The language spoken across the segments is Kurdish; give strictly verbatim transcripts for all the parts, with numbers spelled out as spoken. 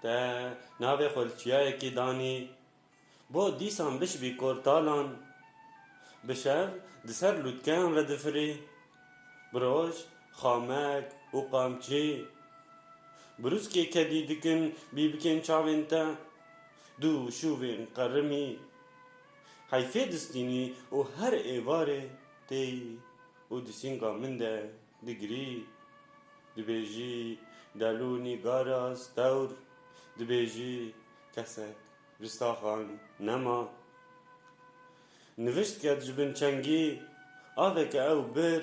Te navê xwe li çiyayekê danî. Bo dîsan bişibî kortalan. Bi şev di ser lûtkeyan re difirî. Bi roj xamek û qamçî. Birûskê kedî dikin bî bikên çavên te. Du şûvên qerimî. Heyfê distînî û her êvarê têyî û di sînga min de digirî. Dibêjî, delû nîgara stewr. Dibêjî, kesek ristaxan nema. Nivişt ket ji bin çengî, aveke ew bir,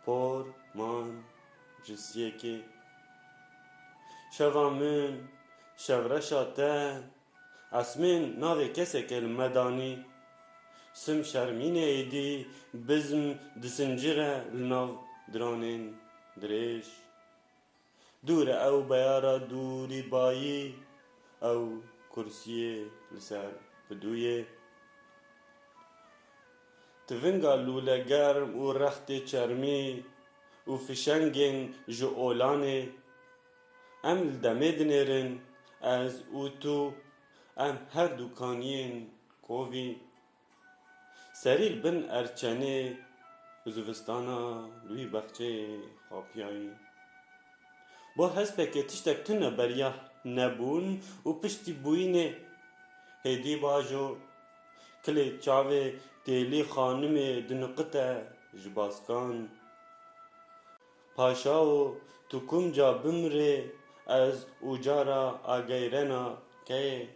por man ji siyekê. Şeva min, şevreşa te, esmên navê keseke li me danî. Sim şermînê êdî, bizm disincire li nav diranên dirêj. Dûr e ew beyara dûrî bayî, ew kursiyê li ser pidûyê. Tivinga lûle germ û rextê çermî û fişengên ji olanê. Em li demê dinêrin, ez û tu, em her du kaniyên kovî. Serî li bin erçenê û zivistana li wî bexçeyê xapiyayî. Bo hespekê tiştek tune beriya nebûn û piştî bûyînê hêdî bajo, kilê çavê têlî xanimê diniqite ji baskan. Paşawo, tu kumca bimrê, ez û cara ageyrena keyê.